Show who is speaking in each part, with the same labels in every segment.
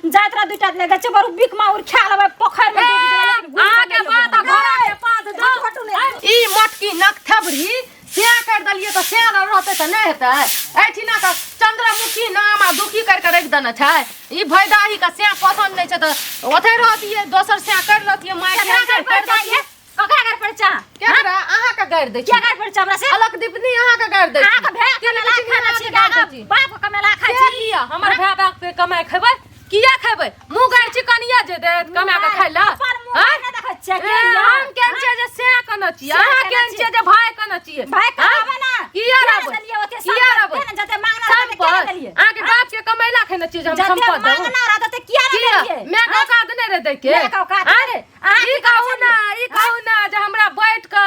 Speaker 1: जाइत रह दुटा ले गछ बरु बिक माउर खा लेबै पोखर में डूब जेबै लेकिन घुरि
Speaker 2: अहाँ के
Speaker 1: कऽ नहि
Speaker 2: बात आ
Speaker 1: अबै।
Speaker 2: घोड़ा के पात दो
Speaker 1: हटू ने।
Speaker 2: ई मटकी नकथबरी सेया कर देलियै तऽ सेया न रहतै तऽ नहि हेतै एहिठिना के चंद्रमुखी नाम आ दुखी कर के राखि देने छै ई भैदाही के सेया पसंद नहि छै तऽ ओतै रहतियै दोसर सेया कर लतियै माय
Speaker 1: केकरा घर पर चाहिए ककरा घर पर चाह
Speaker 2: केकरा अहाँ के गारि दै छी
Speaker 1: के घर पर चाह हमरा से
Speaker 2: अलग दीपनी अहाँ के गारि दै
Speaker 1: अहाँ के भाय कमेला खाना छी
Speaker 2: छी
Speaker 1: बाप के कमेला खाइ
Speaker 2: से
Speaker 1: छी
Speaker 2: किया हमर भाय बाप के कमाइ खेबै किया खेबै मुँह गारि छी कनिया जे देत कमा के खाइ ला
Speaker 1: अपन मुँह
Speaker 2: आँय?
Speaker 1: नहि देखै छियै
Speaker 2: ए,
Speaker 1: के यौ?
Speaker 2: हम केहन छियै जे से कने छियै
Speaker 1: से
Speaker 2: अहाँ
Speaker 1: केने
Speaker 2: केहन
Speaker 1: छियै?
Speaker 2: छियै जे भाय कने छियै
Speaker 1: भाय
Speaker 2: आँय?
Speaker 1: कमाबै ना
Speaker 2: किया
Speaker 1: किया
Speaker 2: रहबै
Speaker 1: देलियै ओते
Speaker 2: किया
Speaker 1: सम्पत्ति
Speaker 2: रहबै
Speaker 1: ने जते मांगना रहतै
Speaker 2: सम्पत्ति
Speaker 1: किया देलियै
Speaker 2: अहाँके बाप के कमैला खेने छियै जे हम
Speaker 1: जते
Speaker 2: सम्पत्ति देबो
Speaker 1: मांगना रहतै ते किया ने
Speaker 2: किया
Speaker 1: देलियै
Speaker 2: मैं के औकात नहि रहै दै के
Speaker 1: माय के औकात
Speaker 2: आँय?
Speaker 1: नहि। अहाँ
Speaker 2: ई
Speaker 1: की करै
Speaker 2: कहू ना ई कहू ना जे हमरा बैठ के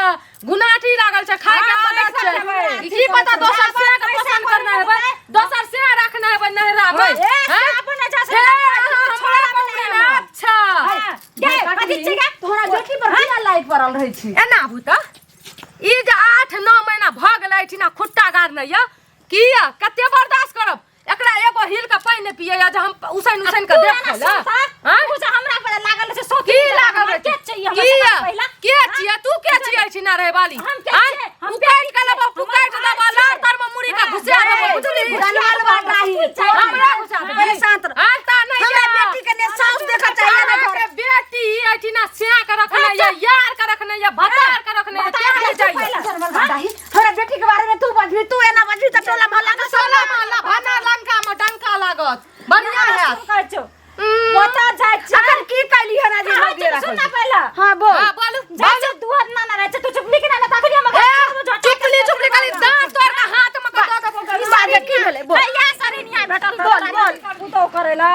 Speaker 2: गुनाठी लागल छै खाय के
Speaker 1: हाँ,
Speaker 2: मदद छै
Speaker 1: सब
Speaker 2: ई की पता दोसर से के
Speaker 1: पैसा
Speaker 2: पसंद करना हेबै दोसर से रखना हेबै नहीं रहबै
Speaker 1: ए,
Speaker 2: हैं?
Speaker 1: अपन जा
Speaker 2: हे, अहाँ हमरा पकड़े ना, अच्छा
Speaker 1: के कथी छियै गे?
Speaker 3: तोहरा बेटी पर किया लाइट पड़ल रहै छी
Speaker 2: एना आबू तऽ ई जे 8-9 महीना भऽ गेलै एहिठिना खुट्टा गाड़ने यऽ किया कते बर्दाश्त करब एकरा एगो हिल के पानि नहि पियैया जे हम उसैन उसैन के
Speaker 1: तू
Speaker 2: देख
Speaker 1: एना
Speaker 2: खाइ लए
Speaker 1: सुनता?
Speaker 2: आँय?
Speaker 1: तू जे हमरा पर लागल छै सो
Speaker 2: की लागल
Speaker 1: हमरा
Speaker 2: रहै
Speaker 1: के
Speaker 2: छै?
Speaker 1: चाहिए हमरा
Speaker 2: किया
Speaker 1: सबसँ पहिला
Speaker 2: के छियै तू के छियै एहिठिना रहै वाली
Speaker 1: हम के
Speaker 2: आँय?
Speaker 1: छियै? हम
Speaker 2: उकाटि के लेबो
Speaker 1: हमर
Speaker 2: पुकाटि
Speaker 1: भाय
Speaker 2: देबो
Speaker 1: छियै।
Speaker 2: लार तर में मुड़ी के
Speaker 1: हाँ,
Speaker 2: घुसा देबो
Speaker 1: ए,
Speaker 2: बुझली
Speaker 3: जनमल बाटाही
Speaker 2: हमरा घुसा देबी
Speaker 3: पहिले शांत रह।
Speaker 2: आँय, ता नहि
Speaker 3: हमरा
Speaker 2: जा।
Speaker 3: बेटी के ने साउस देखऽ चाहिए ने घर
Speaker 2: अहाँके बेटी एहिठिना स्या के रखने ये यार के रखने ये भतार के रखने ये
Speaker 1: भतार
Speaker 2: क्या
Speaker 1: के
Speaker 2: चाहिए
Speaker 1: पहिला।
Speaker 3: जनमल बाटाही हमरा बेटी के बारे में तू बजबी तू एना बजबी त टोला मोहल्ला के सब
Speaker 2: टोला मोहल्ला भाना लंका में डंका लागत बढ़िया है
Speaker 1: कहै छौ ओतऽ जाइ छियै
Speaker 3: अखन की कैली हन आज
Speaker 1: कहै छियै, सुन ना पहिला
Speaker 3: हां बोल
Speaker 2: हां बोलू
Speaker 1: जाइ छियै दुआर ना ना रहै छै तू चुपली के ना ना तखनी हम
Speaker 2: ए चुपली चुपली खाली दांत तोड़ के हाथ में कटो देबो
Speaker 3: ई बात की भेलै बोल
Speaker 1: भैया सरी नहीं भेटल
Speaker 3: बोल, बोल।
Speaker 1: पुतोह करेला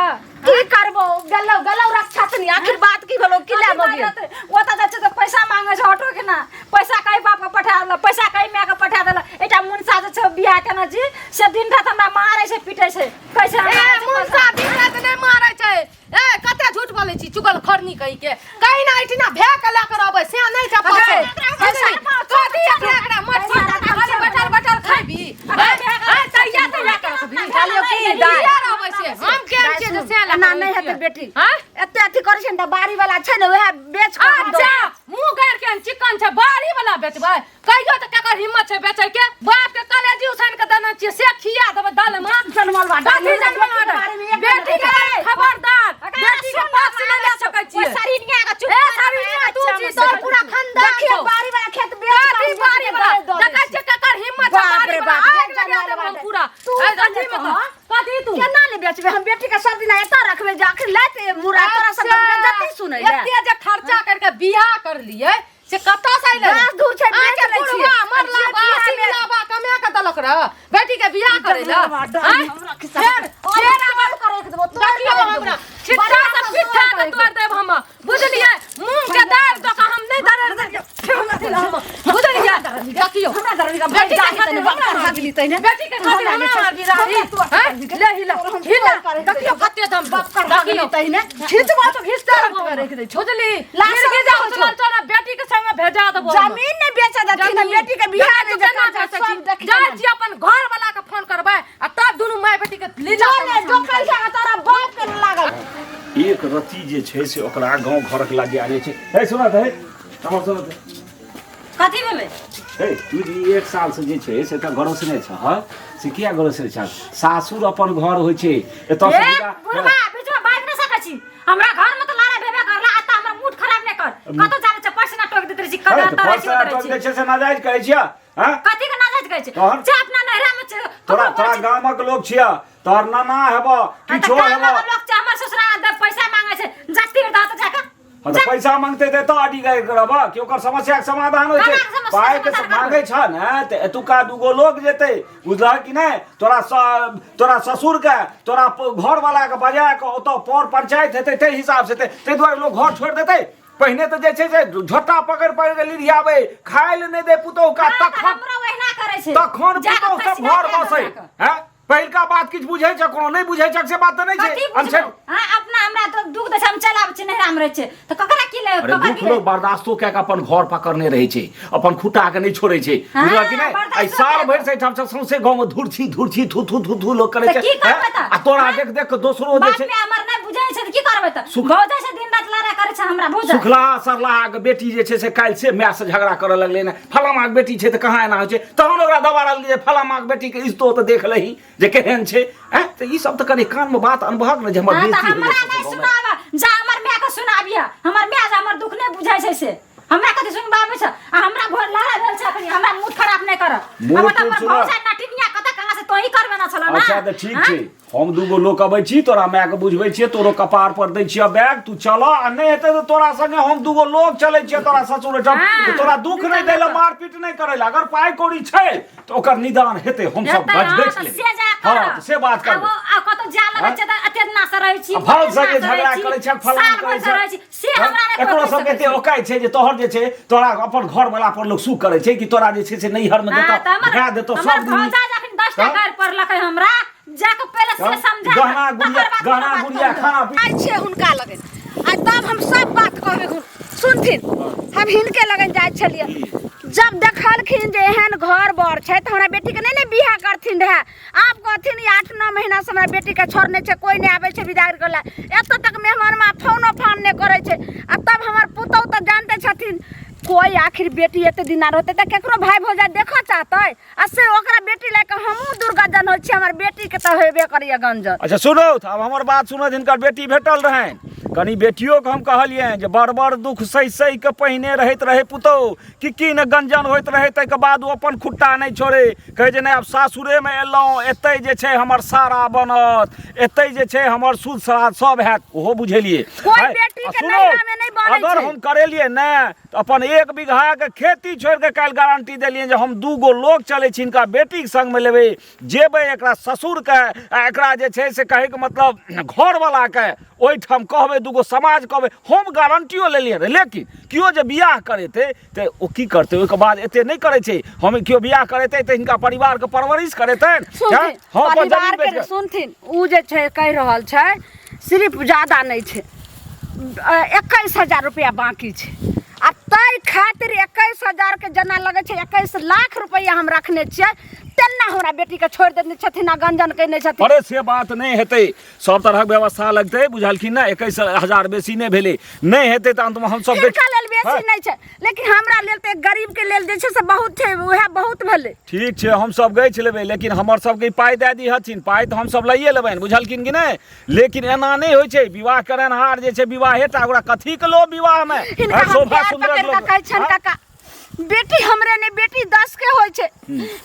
Speaker 3: की करबो गलो गलो रक्षा तनी आखिर बात की भेलो की ले मगिए
Speaker 1: ओतऽ जाइ छै तऽ पैसा मांगे छै ऑटो के ना पैसा कहीं बाप के पठा देलक पैसा कहीं माय के पठा देलक एकटा मुनसा जे छै बियाह केने छी से दिन रात हमरा मारै छै पीटै छै कहै छै
Speaker 2: ए
Speaker 1: हमरा छै
Speaker 2: मुनसा दिन रात नहि मारै छै ए कते झूठ बोलै छी चुगल खरनी कहि के कहीं ना एठिना भे के लए के रहबै से नहि छै
Speaker 1: पैसा
Speaker 2: कथी एकरा एकरा मत खाली बैठल बैठल खैबी ए तैया तैया के रखबी
Speaker 3: कहलियौ की दाइ
Speaker 2: किया रहबै से हम केहन छियै जे से
Speaker 3: एना नहि हेतै बेटी
Speaker 2: आँय?
Speaker 3: एते अथी करै छै ने तऽ बाड़ी वाला छै ने वएह बेच कऽ दो
Speaker 2: अच्छा मुंह गाड़ के चिकन छै बाड़ी वाला बेचबै कहियो तऽ केकर हिम्मत छै बेचै के बाप के कलेजी उसान के देने छियै से खिया देबै दाल में
Speaker 3: जनमल बा
Speaker 2: कथी जनमल बाटे? बेटी के खबरदार बेटी के पास से नहि ले सकै छियै
Speaker 1: शरीर के चुप
Speaker 2: ए शरीर तू छी तोर पूरा खानदान
Speaker 3: देखिए
Speaker 2: छौ।
Speaker 3: बाड़ी वाला खेत बेच
Speaker 2: कथी
Speaker 3: कऽ
Speaker 2: बाड़ी वाला
Speaker 3: दऽ दै
Speaker 2: देखै छियै केकर हिम्मत छै
Speaker 3: बाप
Speaker 2: बाड़ी
Speaker 3: रे
Speaker 2: वाला
Speaker 3: बाप,
Speaker 2: आगि
Speaker 3: बेच
Speaker 2: लगा
Speaker 3: जनमल
Speaker 2: देबै हम
Speaker 3: बाटे।
Speaker 2: पूरा
Speaker 3: तू
Speaker 2: ए,
Speaker 3: कने
Speaker 2: अथी में
Speaker 3: कह?
Speaker 2: कथी तू
Speaker 3: केना ने बेचबै हम बेटी के सब दिन एतऽ रखबै जे आखिर लाते मुरा तोरा सब बेइज्जती सुनै ले
Speaker 2: एते जे खर्चा करके बियाह कर लिए से कतऽ से अइलै
Speaker 3: गाछ दूर छै, बेच
Speaker 2: अहाँके
Speaker 3: लै छियै।
Speaker 2: बुढ़वा मरला
Speaker 3: आ जे
Speaker 2: बा
Speaker 3: बियाह मे-
Speaker 2: सिंगला बा कमा के देलक रह बेटी के बियाह करे ला
Speaker 3: हमरा
Speaker 2: आँय?
Speaker 3: खिस्सा
Speaker 2: फेर फेर आब
Speaker 3: करे के देबो तोड़
Speaker 2: देखियौ
Speaker 3: के
Speaker 2: हमरा छिट्टा से पिट्ठा के तोड़ देब हम बुझलियै मूंग के दाल दऽ कऽ हम नहि दरड़ देब बुझलियै देखियौ
Speaker 3: हमरा दरड़ के
Speaker 2: बेटी के
Speaker 3: भाई
Speaker 2: खातिर
Speaker 3: तने
Speaker 2: हमरा
Speaker 3: बाप भागली तने
Speaker 2: बेटी के खातिर हमरा मारबी राही हैं? ले हिला हिला देखियौ कते दम
Speaker 3: बाप कर भागली तने
Speaker 2: खींचबो तो घिसते रहबो
Speaker 3: रख दै छौ।
Speaker 2: बुझली
Speaker 3: लाश
Speaker 2: मिर्गी जाओ
Speaker 3: रखै छौ।
Speaker 2: चल चल बेटी के संग भेजा देबो हम।
Speaker 3: जमीन नहि बेच देथिन
Speaker 2: जमीन।
Speaker 3: बेटी के बियाह
Speaker 2: देखै
Speaker 3: नहि
Speaker 2: छियै केना
Speaker 3: जे
Speaker 2: बेचै
Speaker 3: सब
Speaker 2: छी।
Speaker 3: देखी
Speaker 2: जाइ छी अपन घर वाला के फोन करबै आ तब दुनू माय बेटी के लीला
Speaker 3: जो ने जो कल तोरा बाप के लागल
Speaker 4: एक रत्ती जे छै से ओकरा गाँव घरक लज्जा नहि छै हे सुनत हे हमर सुनत हे
Speaker 1: कथी भेलै
Speaker 4: हे तू जे एक साल से जे छै से तऽ गरोसने छ हँ से किया गरोसने छ सासुर अपन घर होइ छै एतऽ से
Speaker 1: ए
Speaker 4: विदा
Speaker 1: बुढ़वा बीच में बाजि नहि सकै छी हमरा घर में तऽ लड़ाई भेबे करला आ हमर मूड खराब नहि कर कतौ जाबै छै पर्स ना टोक दैत रहै छी
Speaker 4: हे,
Speaker 1: कतौ
Speaker 4: तऽ
Speaker 1: एतऽ रहै
Speaker 4: पर्स
Speaker 1: छी ओतऽ रहै
Speaker 4: टोक
Speaker 1: छी
Speaker 4: दै छै से नाजायज कहै छियै हँ
Speaker 1: कथी के नाजायज कहै छै
Speaker 4: तहन?
Speaker 1: जे अपना नैहरा में छै
Speaker 4: तोरा
Speaker 1: ककरो
Speaker 4: तोरा
Speaker 1: कहै छै-
Speaker 4: गामक लोक छियै तोहर नाना हेबऽ
Speaker 1: हाँ, तऽ
Speaker 4: किछो
Speaker 1: गामक
Speaker 4: हेबऽ
Speaker 1: लोक छै हमर ससुरा पैसा मांगे छै जाति दऽ तऽ जाके
Speaker 4: हाँ तऽ पैसा मांगते तऽ एतऽ अडी गाड़ि करब कि ओकर समस्याके समाधान होइ छै
Speaker 1: केना समस्या
Speaker 4: पाइके
Speaker 1: समाधान करबै?
Speaker 4: मांगै छ ने तऽ एतुका दूगो लोक जेतै बुझलह कि नहि तोरा स तोरा ससुरके तोरा घरवलाके बजा कऽ ओतऽ पर पंचायत हेतै ताहि हिसाबसँ हेतै ताहि दुआरे लोक घर छोड़ि देतै पहिने तऽ जे छै से झोटा पकड़ि पकड़ि कऽ लिरियाबै खाय लए नहि दै पुतोहुके
Speaker 1: हाँ, तऽ
Speaker 4: तखन
Speaker 1: हमरो ओहिना करै छै
Speaker 4: तखन
Speaker 1: जा कऽ
Speaker 4: पुतोहु सब
Speaker 1: फँसि
Speaker 4: घर
Speaker 1: जाके
Speaker 4: बसै
Speaker 1: जाके।
Speaker 4: हैं पहिलका बात किछु बुझै छ कोनो नहि बुझै छ से बात तऽ नहि
Speaker 1: कथी
Speaker 4: छै
Speaker 1: बुझबै हाँ अपना हमरा तो दुख दै छै हम चल आबै छी नैहरा मे रहै छै तऽ ककरा की ले
Speaker 4: अरे
Speaker 1: ककरा
Speaker 4: दुख
Speaker 1: की
Speaker 4: लोग बर्दाश्तो कए कऽ अपन घर पकड़ने रहै छै अपन खुट्टा के नहि छोड़ै छै
Speaker 1: हाँ,
Speaker 4: बुझलह कि नहि
Speaker 1: बर्दाश्तो
Speaker 4: आइ साल
Speaker 1: कए
Speaker 4: भरि से एहिठाम से सौंसे गाँव मे धुरछी धुरछी थू थू थू थू लोक करै
Speaker 1: तऽ
Speaker 4: छै
Speaker 1: की करबै
Speaker 4: हैं?
Speaker 1: तऽ?
Speaker 4: आ तोरा
Speaker 1: हाँ?
Speaker 4: देख देख कऽ दोसरो जे
Speaker 1: बाप
Speaker 4: छै
Speaker 1: माय हमर नहि बुझै भौजाइ से दिन रात लड़ाई करै छै हमरा भौजाइ।
Speaker 4: सुखला सरलाहा के बेटी जे छै से काल्हि से माय से झगड़ा करऽ लगलै ने, फलामा के बेटी छै तऽ कहाँ एना होइ छै। तहन ओकरा दबा रहल जे फलामा के बेटी के इज्जतो तऽ देख लही जे केहन छै। आँय, तऽ ई सब तऽ कनि कान मे बात अनबहक ने जे हमर
Speaker 1: हाँ, तऽ
Speaker 4: बेइज्जती
Speaker 1: हमरा
Speaker 4: होइए
Speaker 1: नहि
Speaker 4: गाँवमे।
Speaker 1: सुनाब, जा हमर माय के सुनाबिह। हमर माय जे हमर दुख नहि बुझै छै से हमरा कथी सुनबाबै छै? आ हमरा घर लड़ाई भेल छै अखनी, हमरा मूड खराब नहि कर।
Speaker 4: मूड
Speaker 1: हमर
Speaker 4: तूड
Speaker 1: हमर
Speaker 4: सुना।
Speaker 1: भौजाइ नटिनिया कतऽ कहाँ से तोही करबे ना छलो ना।
Speaker 4: अच्छा तऽ ठीक
Speaker 1: हाँ?
Speaker 4: छै, हम दूगो लोक अबै छी, तोरा मायके बुझबै छियै, तोरो कपार पर दै छियै बैग, तू चल। आ नहि हेतै तऽ तोरा संगे हम दूगो लोक चलै छियै तोरा ससुर ओहिठाम।
Speaker 1: हाँ।
Speaker 4: तऽ तोरा दुख नहि दै लए, मारपीट नहि करै लए। अगर पाइ कौड़ी छै तऽ ओकर निदान हेतै, हम सब
Speaker 1: हेतै,
Speaker 4: गज
Speaker 1: हाँ,
Speaker 4: गज
Speaker 1: तऽ
Speaker 4: लेबै।
Speaker 1: से जा कर।
Speaker 4: हाँ, तऽ से बात
Speaker 1: आ
Speaker 4: करबै।
Speaker 1: आ कतौ जा लगै
Speaker 4: हाँ?
Speaker 1: छै तऽ एते ना से रहै छी,
Speaker 4: आ भाव
Speaker 1: ओते
Speaker 4: संगे
Speaker 1: ना से
Speaker 4: झगड़ा
Speaker 1: रहै छी,
Speaker 4: करै छै, फलाना
Speaker 1: साल
Speaker 4: करै
Speaker 1: भरि से
Speaker 4: छै।
Speaker 1: रहै छी, से हमरा नहि कोइ
Speaker 4: एकरो
Speaker 1: कहि
Speaker 4: सबके
Speaker 1: सकै
Speaker 4: एते
Speaker 1: छै।
Speaker 4: औकात छै जे तोहर जे छै तोरा अपन घर वाला पर लोग सू करै छै कि तोरा जे छै से नैहर में
Speaker 1: हाँ,
Speaker 4: देतौ,
Speaker 1: तऽ हमर
Speaker 4: भए देतौ
Speaker 1: हमर
Speaker 4: सब दिन।
Speaker 1: भौजाइ जखन 10 टा
Speaker 4: हाँ?
Speaker 1: गारि पड़लकै हमरा, जाके पहिले से
Speaker 4: हाँ?
Speaker 1: समझा
Speaker 4: गहना
Speaker 1: तकर
Speaker 4: गुड़िया
Speaker 1: बाद
Speaker 4: गहना
Speaker 1: कोनो बात
Speaker 4: गुड़िया
Speaker 1: करबै।
Speaker 4: खाना पीना
Speaker 3: आइ छियै हुनका लगन, आ तब हम सब बात कहबै। सुनथिन, हम हिनके लगन जाइ छलियै, जब देखलखिन जे एहन घर बर छै तऽ हमरा बेटीके नहि ने बियाह करथिन रहए। आब कहथिन ई 8-9 महीनासँ हमरा बेटीके छोड़ने छै, कोइ नहि आबै छै विदाइ करै लए, एतऽ तक मेहमानमे फोनो फान नहि करै छै। आ तब हमर पुतहु तऽ जानते छथिन, कोइ आखिर बेटी एते दिना रहतै तऽ केकरो भाय भौजाइ देखऽ चाहतै? आ से ओकरा बेटी लए कऽ हमहूँ दुर्गजन होइ छी, हमर बेटीके तऽ हेबे करैए गंजन।
Speaker 4: अच्छा सुनू, आब हमर बात सुनू। हिनकर बेटी भेटल रहनि, कनि बेटियोके हम कहलियनि जे बड़ बड़ दुख सहि सहि कऽ पहिने रहैत रहै पुतहु, कि की ने गंजन होइत रहै, ताहिके बाद ओ अपन खुट्टा नहि छोड़े, कहै जे नहि आब सासुरेमे एलहुँ, एतहि जे छै हमर सारा बनत, एतहि जे छै हमर शुद्ध श्राद्ध सब हैत। ओहो बुझेलियै।
Speaker 3: कोइ
Speaker 4: आँय,
Speaker 3: बेटी
Speaker 4: आ
Speaker 3: के
Speaker 4: सुनू,
Speaker 3: नैहरामे नहि बनै
Speaker 4: अगर
Speaker 3: छै।
Speaker 4: हम करेलियै ने तऽ अपन 1 बीघाके खेती छोड़ि कऽ काल्हि गारंटी देलियनि जे हम 2 गो लोक चलै छी, हिनका बेटीके संगमे लेबै, जेबै एकरा ससुरके आ एकरा जे छै से कहैके मतलब घरवलाके ओहिठाम कहबै, 2 गो समाज कहबै, हम गारंटियो लेलियै रहए। लेकिन केओ जे बियाह करेतै तऽ ओ की करतै? ओहिके बाद एते नहि करै छै। हम केओ बियाह करेतै तऽ हिनका परिवारके परवरिश करेतनि?
Speaker 3: सुनथिन,
Speaker 4: हम अपन जमीन
Speaker 3: परिवार
Speaker 4: बेच
Speaker 3: के
Speaker 4: कऽ-
Speaker 3: सुनथिन, ओ जे छै कहि रहल छै सिर्फ ज्यादा नहि छै, 21,000 रुपया बाकी छै। आ ताहि खातिर 21,000 के जेना लगै छै 21 लाख रुपया हम रखने छियै, तेना हमरा बेटीके छोड़ि देने छथिन आ गंजन केने छथिन।
Speaker 4: अरे से बात नहि हेतै, सब तरहक व्यवस्था लगतै, बुझलखिन ने? 21,000 बेसी नहि भेलै, नहि हेतै तऽ अन्तमे हमसब
Speaker 3: हिनका लेल बेसी
Speaker 4: हाँ।
Speaker 3: नहि छै, लेकिन हमरा लेल तऽ एक गरीब के लेल जे छै से बहुत छै, उएह बहुत भेलै।
Speaker 4: ठीक छै, हमसब गछि लेबै, लेकिन हमर सबके पाइ दए दिहथिन। पाइ तऽ हमसब लैए लेबनि, बुझलखिन कि नहि? लेकिन एना नहि होइ छै। विवाह करेनहार जे छै विवाहे टा, ओकरा कथीके लोभ विवाहमे?
Speaker 3: हिनका हम
Speaker 4: शोभा
Speaker 3: पैर
Speaker 4: सुन्दरक
Speaker 3: पकड़ि कऽ
Speaker 4: लोभ।
Speaker 3: कहै छनि,
Speaker 4: हाँ?
Speaker 3: काका, बेटी हमरे नहि, बेटी 10 के होइ छै,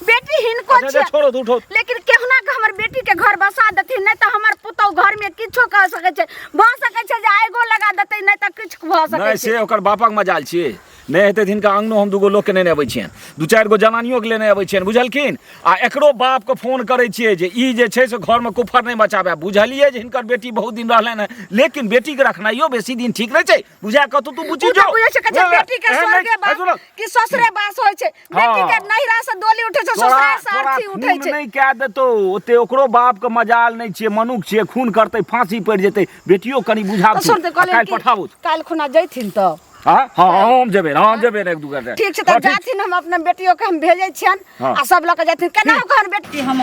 Speaker 3: बेटी हिनको
Speaker 4: अच्छा,
Speaker 3: छै।
Speaker 4: अच्छा, छोड़ो, उठो।
Speaker 3: लेकिन केहुना के हमर बेटी के घर बसा देथिन, नहि तऽ हमर पुतहु घर में किछो कह सकै छै, भऽ सकै छै जे आगो लगा देतै, नहि तऽ किछु भऽ सकै
Speaker 4: नहि
Speaker 3: छै।
Speaker 4: से ओकर बापक मजाल छियै। नहि हेतै तऽ हिनका अङ्गनो हम 2 गो लोकके नेने अबै छियनि, 2-4 गो जनानियोके लेने अबै छियनि, बुझलखिन? आ एकरो बापके फोन करै छियै जे ई जे छै से घरमे कुफर नहि मचाबै। बुझलियै जे हिनकर बेटी बहुत दिन रहलनि हेँ, लेकिन बेटीके रखनाइयो बेसी दिन ठीक नहि छै। बुझा कतौ तू बुझि
Speaker 3: ओ तऽ
Speaker 4: जो।
Speaker 3: बुझै छै, कहै छै बेटी के
Speaker 4: एहन नहि-
Speaker 3: स्वर्गे
Speaker 4: हे सुनऽ,
Speaker 3: बास कि ससुरे बास होइ छै। बेटी के
Speaker 4: हाँ।
Speaker 3: नैहरा से डोली उठै छै,
Speaker 4: तोरा
Speaker 3: ससुरा से
Speaker 4: तोरा
Speaker 3: अर्थी उठै
Speaker 4: खून
Speaker 3: छै।
Speaker 4: नहि कए देतौ ओते, ओकरो बापके मजाल नहि छियै, मनुख छियै, खून करतै फांसी पड़ि जेतै। बेटियो कनि
Speaker 3: तऽ
Speaker 4: बुझाबू
Speaker 3: सुनते
Speaker 4: आ
Speaker 3: कहलियै
Speaker 4: काल्हि
Speaker 3: कि
Speaker 4: पठाबू।
Speaker 3: काल्हि खुना जैथिन तऽ
Speaker 4: हाँ हाँ, हम जेबै, हम जेबै ने 1-2 घंटा।
Speaker 3: ठीक छै तऽ
Speaker 4: हाँ, ठीक।
Speaker 3: जाथिन, हम अपना बेटियो के हम भेजै छियनि
Speaker 4: हाँ।
Speaker 3: आ सब लऽ कऽ जाथिन केना ओकर बेटी।
Speaker 1: कि हम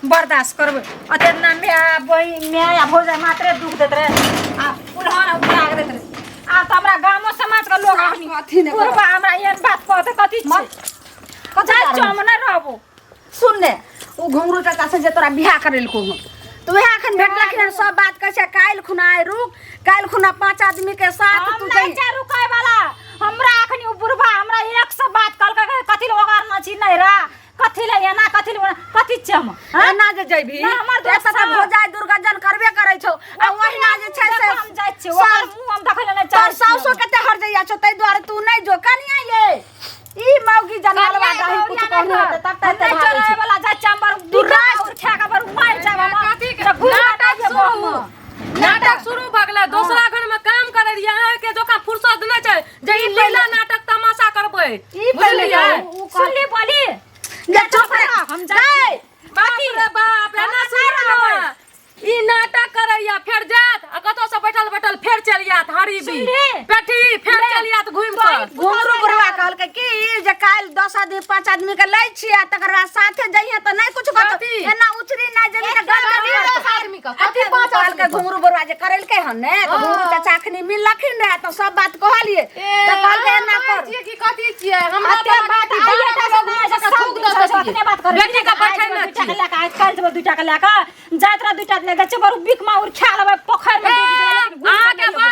Speaker 1: बर्दाश्त करबै अते ना? माय बहिन, माय आ भौजाइ मात्रे दुख दैत रहे आ उल्हन उठा के दैत रहे। आब तऽ हमरा गामो समाज के लोग अखनी
Speaker 3: अथी नहि
Speaker 1: बुढ़बा हमरा एहन बात कहतै, कथी छै?
Speaker 3: कथी
Speaker 1: जाइ
Speaker 3: जा
Speaker 1: छियौ, हम नहि रहबो।
Speaker 3: सुन ने, ओ घुंघरू चाचा से जे तोरा बियाह करेलको हन, तऽ वएह एखन भेटलखिन हन, सब बात कहै छै काल्हि खुना आइ रुक, काल्हि खुना 5 आदमी के साथ
Speaker 1: हम
Speaker 3: तू
Speaker 1: नहि
Speaker 3: जइहे।
Speaker 1: छै रुकै वाला। हमरा अखनी ओ बुढ़बा हमरा एक सौ बात कहलकै, कथी ले ओगारना छी नहीं रा, कथी ले एना, कथी ले ओना, कथी छै हम? हाँ?
Speaker 3: एना जे जइबही
Speaker 1: नहि, हमर
Speaker 3: एतऽ
Speaker 1: दोस्त
Speaker 3: तऽ
Speaker 1: छौ।
Speaker 3: भौजाइ दुर्गजन करबे करै छौ आ ओहिना जे छै से
Speaker 1: हम जाइ छियै, ओकर मुँह हम देखै लए नहि
Speaker 3: तोर
Speaker 1: चाहै छियै।
Speaker 3: साउसो कते हर जइया छौ, ताहि दुआरे तू नहि जो। कनिया ये ई मौगी जनलवा दही कुछ कहने होते तब तक
Speaker 1: नहि चढ़े वाला जाइ छियै, हम बड़
Speaker 3: तू राख।
Speaker 1: उठा के बड़ मारि जाब हम।
Speaker 2: कथी के
Speaker 1: तऽ घुसि
Speaker 2: नाटक
Speaker 1: जाब
Speaker 2: शुरू
Speaker 1: हम।
Speaker 2: नाटक शुरू भऽ गेलै। दोसरा घर में काम करै रहियै, अहाँके जोका फुर्सत नहि छै जे ई लीला नाटक तमाशा करबै।
Speaker 3: ई पहिले
Speaker 2: बुझलियै?
Speaker 3: उ
Speaker 1: सुनली बोली
Speaker 3: जे चुप रह।
Speaker 1: हम जाइ छियै।
Speaker 2: बाप रे बाप, एना सुनू ने, ई नाटक करैया, फेर जायत आ कतौ से बैठल बैठल फेर चलि जायत हरी भी
Speaker 1: सुनली?
Speaker 2: पेठी फेर चलि जायत घुमि कऽ।
Speaker 3: घुंघरू बुढ़वा कहलकै कि जे काल्हि 10 आदमी 5 आदमी के लै छियै, तकर बाद साथे जइहे तऽ नहि कुछ कहतौ।
Speaker 2: कथी?
Speaker 3: एना उचरी नहि जेबही तऽ गंजन
Speaker 2: कथी
Speaker 3: करतौ।
Speaker 2: 10 आदमी के? कथी 5 आदमी
Speaker 3: कहलकै घुंघरू बरुआ जे करेलकै हन ने, तऽ घुंघरू चाचा अखनी मिललखिन रहे, तऽ सब बात कहलियै, तऽ कहलकै एना कर।
Speaker 2: छियै कि कथी छियै हमरा?
Speaker 1: अते बात आइए टा से नहि छै, सब दिन छै, अखने बात करै।
Speaker 2: बेटी के पठेने
Speaker 1: दूटा के लए कऽ आइ काल्हि जेबै, दूटा के लए कऽ जाइत रह, दूटा लए कऽ बरू बिक माउर खा लेबै, पोखरि मे डूबि जेबै, लेकिन घुरि कऽ
Speaker 2: अहाँके
Speaker 1: नहि एबै।